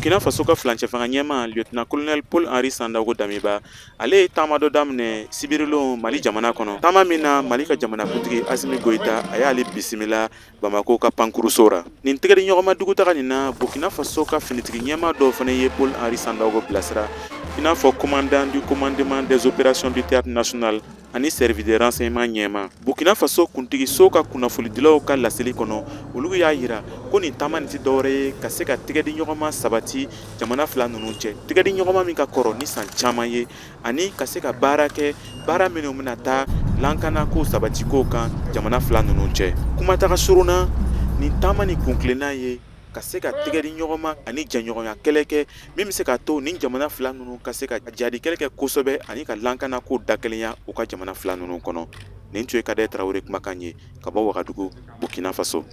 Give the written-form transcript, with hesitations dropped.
Burkina Faso ka furancɛ fanga ɲɛmaa lieutenant colonel Paul Henri Sandaogo Damiba, ale ye taama dɔ daminɛ sibirilon Mali jamana kɔnɔ, taama min na Mali ka jamanakuntigi Asimi Goyita, a y'ale bisimila Bamakɔ ka pankuruso ra. Nin tɛgɛdiɲɔgɔnma dugutaga nin na, Burkina Faso ka finitigi ɲɛmaa dɔw fana ye Paul Henri Sandaogo bilasira, i n'a fɔ commandant du commandement des opérations du théâtre national ani service de renseignement ɲɛmaa. Burkina Faso kuntigiso ka kunnafonidilaw ka laseli kɔnɔ, olu y'a yira ko nin taama nin tɛ dɔwɛrɛ ye ka se ka tɛgɛdiɲɔgɔnma sabati jamana fila ninnu cɛ, tɛgɛdiɲɔgɔnma min ka kɔrɔ ni san caman ye, ani ka se ka baara kɛ, baara minnu bɛna taa lakanako sabatiko kan jamana fila ninnu cɛ. Kumataga surun na, nin taama nin kuntilenna ye ka se ka tɛgɛdiɲɔgɔnma ani jɛɲɔgɔnya kɛlɛ kɛ min bɛ se ka to nin jamana fila ninnu ka se ka jadi kɛlɛ kɛ kosɛbɛ ani ka lakanako dakelenya u ka jamana fila ninnu kɔnɔ. Nin tun ye Kadɛ Tarawele kumakan ye ka bɔ Wagadugu, Burkina Faso.